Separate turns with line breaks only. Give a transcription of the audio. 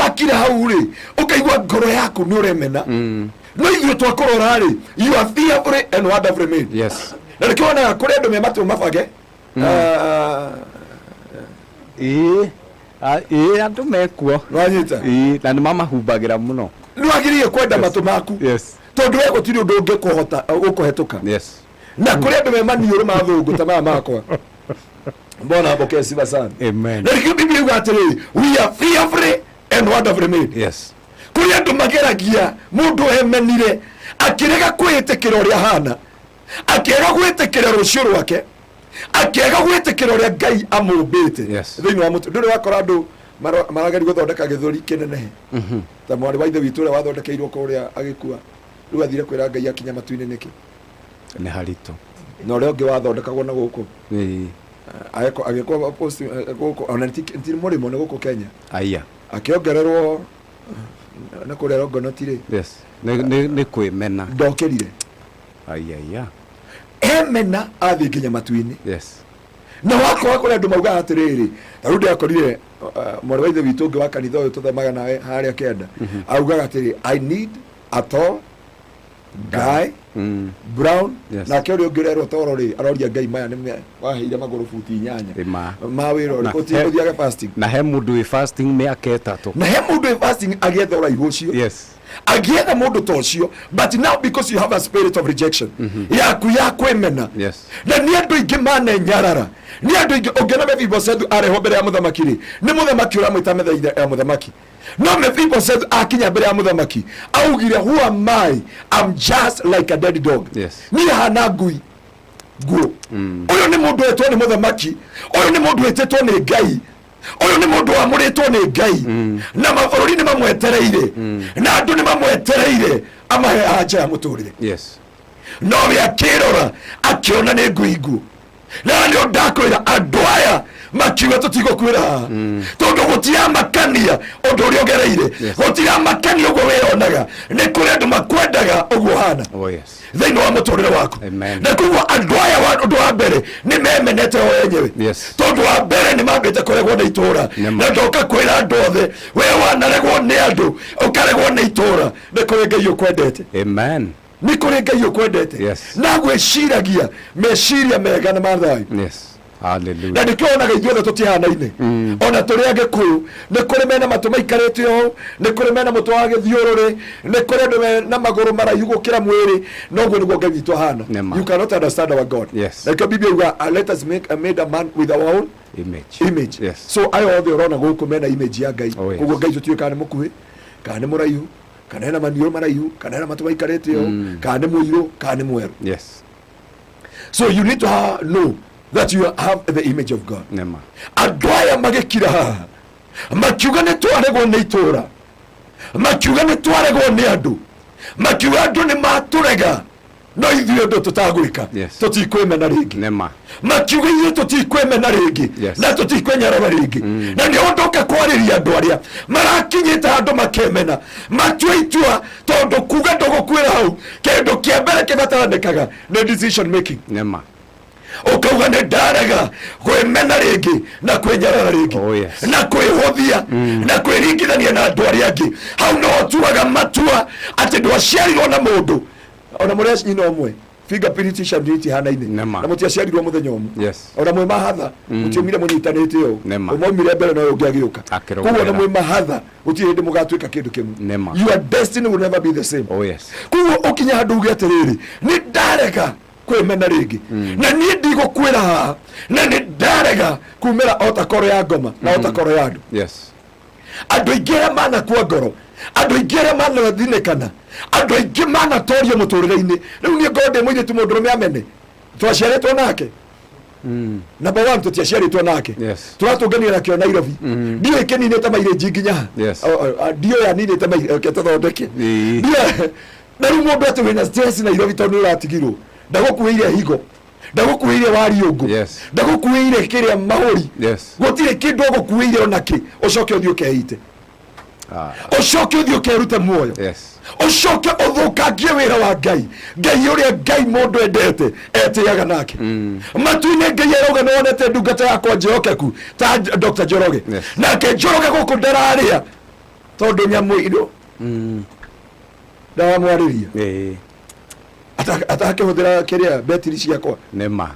Wakira hau rĩ, ũkaigua ngoro yaku nĩ ũremena, no ithuĩ twakũrora rĩ, you are fearfully and wonderfully made. Na nĩkĩo wonaga kũrĩ andũ me matũ mabange. Ah,
Ĩĩ. Ah, ĩĩ, andũ mekuo.
Nĩwanyita?
Ĩĩ, na nĩ mamahumbagĩra mũno.
Nĩ wagĩrĩire kwenda matũ maku, tondũ we gũtirĩ ũndũ ũngĩkũhota ũkũhetũka. Na kũrĩ andũ me maniũrũ ma thũngũ ta maya makwa. Mbona apokee sifa sana.
Amen.
Na nĩkĩo Biblia yuga atĩrĩrĩ, we are fearfully and wonderfully made. Kũrĩ andũ mageragia, mũndũ emenire akĩrega kwĩĩtĩkĩra ũrĩa ahana, akĩaga gwĩtĩkĩra rũciũ rwake, akĩaga gwĩtĩkĩra ũrĩa Ngai amũmbĩte. Thĩinĩ wa mũtũ ndũrĩ wakora andũ marageria gũthondeka gĩthũri kĩnenehe, ta mwarĩ wa ithe witũ ũrĩa wathondekeirwo kũrĩa agĩkua, rĩu athire kwĩra Ngai akinya matu-inĩ nĩkĩ.
Nĩ haritũ.
Na ũrĩa ũngĩ wathondekagwo na gũkũ, agĩkwo post gũkũ, ona ti mũrĩmo, nĩ gũkũ Kenya.
Aya.
Akĩongererwo na kũrĩa Longonot rĩ.
Yes, nĩ kwĩmena.
Ndokĩrire.
Aiya.
Emena athiĩ nginya matu-inĩ. Na wakora kũrĩ andũ maugaga atĩrĩrĩ, ta rĩu ndĩrakorire mwarĩ wa ithe witũ ũngĩ wa kanitha ũyũ tũthomaga nawe harĩa kĩanda, augaga atĩrĩ, "I need a tall guy, brown." Nake ũrĩa ũngĩ ũrerwo toro rĩ, aroria Ngai, maya nĩ waheire magũrũ buti 8
Ĩma.
ma wĩra
Na
ũrĩkũ? Ũthiage fasting.
Na he mũndũ wĩ fasting mĩaka 3.
Na he mũndũ wĩ fasting agĩetha ũraihu ũcio, agĩetha mũndũ ta ũcio. But now because you have a spirit of rejection yaku ya kwĩmena, na nĩ andũ aingĩ manenyarara, nĩ andũ aingĩ ũngĩona Mephibosethu arehwo mbere ya mũthamaki rĩ, nĩ mũthamaki ũramwĩta metha ya mũthamaki, no Mephibosethu akinya mbere ya mũthamaki augire, "Who am I? I'm just like a dead dog." Niĩ hana ngui nguo. Ũyũ nĩ mũndũ wetwo nĩ mũthamaki, ũyũ nĩ mũndũ wĩtĩtwo nĩ Ngai, ũyũ nĩ mũndũ wamũrĩtwo nĩ Ngai, na mabũrũri nĩ mamwetereire, na andũ nĩ mamwetereire amahe anja ya mũtũrĩre. Nowe akĩrora akĩona nĩ ngui nguo. Na nĩ ndakwĩra, andũ aya makiuga tũtigũkuĩra haha, tondũ gũtiramakania ũndũ ũrĩa ũgereire, gũtiramakania ũguo wĩyonaga, nĩ kũrĩ andũ makwendaga ũguo hana
Oh yes.
thĩinĩ wa mũtũrĩre waku.
Amen.
Na koguo andũ aya ũndũ wa mbere nĩ memenete o enyewe, tondũ wa mbere nĩ mambĩte kũregwo nĩ itũra.
Nĩma.
Na ndoka kwĩra andũ othe, we wanaregwo nĩ andũ, ũkaregwo nĩ itũra, nĩ kũrĩ Ngai ũkwendete.
Amen.
Nĩ kũrĩ Ngai ũkwendete na gwĩciragia meciria mega na mathayũ. Na nĩkĩo wonaga ithuothe tũtihanaine, ona tũrĩ Agĩkũyũ. Nĩ kũrĩ mena matũ maikarĩte ũũ, nĩ kũrĩ mena mũtwe wa gĩthiũrũrĩ, nĩ kũrĩ andũ mena magũrũ maraihu gũkĩra mwĩrĩ. Noguo nĩguo Ngai witũ ahana.
Nĩma.
You cannot understand our God. Na nĩkĩo Biblia yuga, "Let us make made a man with our own
image."
Image. So aya othe ũrona gũkũ mena image ya Ngai.
Oh, yes.
Koguo Ngai tũtiũĩ kana nĩ mũkuhĩ, kana nĩ mũraihu, kana ena maniũrũ maraihu, kana ena matũ maikarĩte ũũ, kana nĩ mũirũ, kana nĩ mwerũ. So you need to know that you have the image of God.
Nĩma.
Andũ aya magĩkira haha makiuga nĩ twaregwo nĩ itũra, makiuga nĩ twaregwo nĩ andũ, makiuga andũ nĩ matũrega, no ithuĩ ũndũ tũtagwĩka, tũtikwĩmena rĩngĩ.
Nĩma.
Makiuga ithuĩ tũtikwĩmena rĩngĩ na tũtikwenyarara rĩngĩ. Na nĩ ũndũ kwarĩria andũ arĩa marakinyĩte handũ makemena, matue itua, tondũ kuga ndũgũkuĩra hau, kĩndũ kĩa mbere kĩbataranĩkaga nĩ decision making.
Nĩma.
Ũkauga nĩ ndarega kwĩmena rĩngĩ na kwĩnyarara rĩngĩ,
Oh, yes.
na kwĩhũthia na kwĩringithania na andũ arĩa angĩ. Hau no ũtuaga matua atĩ ndwaciarirwo na mũndũ ona mũrĩa nyina ũmwe, fingerprint icio itihanaine.
Nĩma.
Na mũtiaciarirwo mũthenya ũmwe. Ona mwĩ mahatha, mũtiumire mũnyitanĩte ũũ.
Nĩma.
Ũmwe aumire mbere na ũyũ ũngĩ agĩũka.
Akĩrũmĩrĩra.
Koguo ona mwĩ mahatha, gũtirĩ hĩndĩ mũgatuĩka kĩndũ kĩmwe.
Nĩma.
Your destiny will never be the same.
Oh yes.
Koguo ũkinya handũ uge atĩrĩrĩ, nĩ ndarega kwĩmena rĩngĩ, na niĩ ndigũkwĩra haha, na nĩ ndarega kumĩra o ta koro ya ngoma na o ta koro ya andũ. Andũ aingĩ arĩa manakua ngoro, andũ aingĩ arĩa manathinĩkana, andũ aingĩ manatorio mũtũrĩre-inĩ. Rĩu niĩ ngorwo ndĩ mũirĩtu, mũndũrũme amene twaciarĩtwo nake. Number one, tũtiaciarĩtwo nake. Tũratũnganire nakĩo Nairobi. Ndiũĩ kĩninĩte mairĩnji nginya ha. Ndiũĩ aninĩte reke tũthondeke. Ndiũĩ. Na rĩu mũndũ atĩ wĩna stress Nairobi tondũ nĩ ũratigirwo, ndagũkuĩire higo, ndagũkuĩire wariũngũ, ndagũkuĩire kĩrĩa mahũri, gũtirĩ kĩndũ agũkuĩire onakĩ. Ũcoke ũthiĩ ũkeite, ũcoke ũthiĩ ũkerute muoyo, ũcoke ũthũkangie wĩra wa Ngai. Ngai ũrĩa Ngai mũndũ endete etĩaga nake matu-inĩ, Ngai arauga, nĩ wonete ndungata yakwa njĩhokeku ta Dr. Njoroge? Nake Njoroge gũkũ ndararĩa. Tondũ nyamũ ino ndamwarĩria. Atakĩhũthĩra kĩrĩa betiri ciakwa.
Nĩ ma.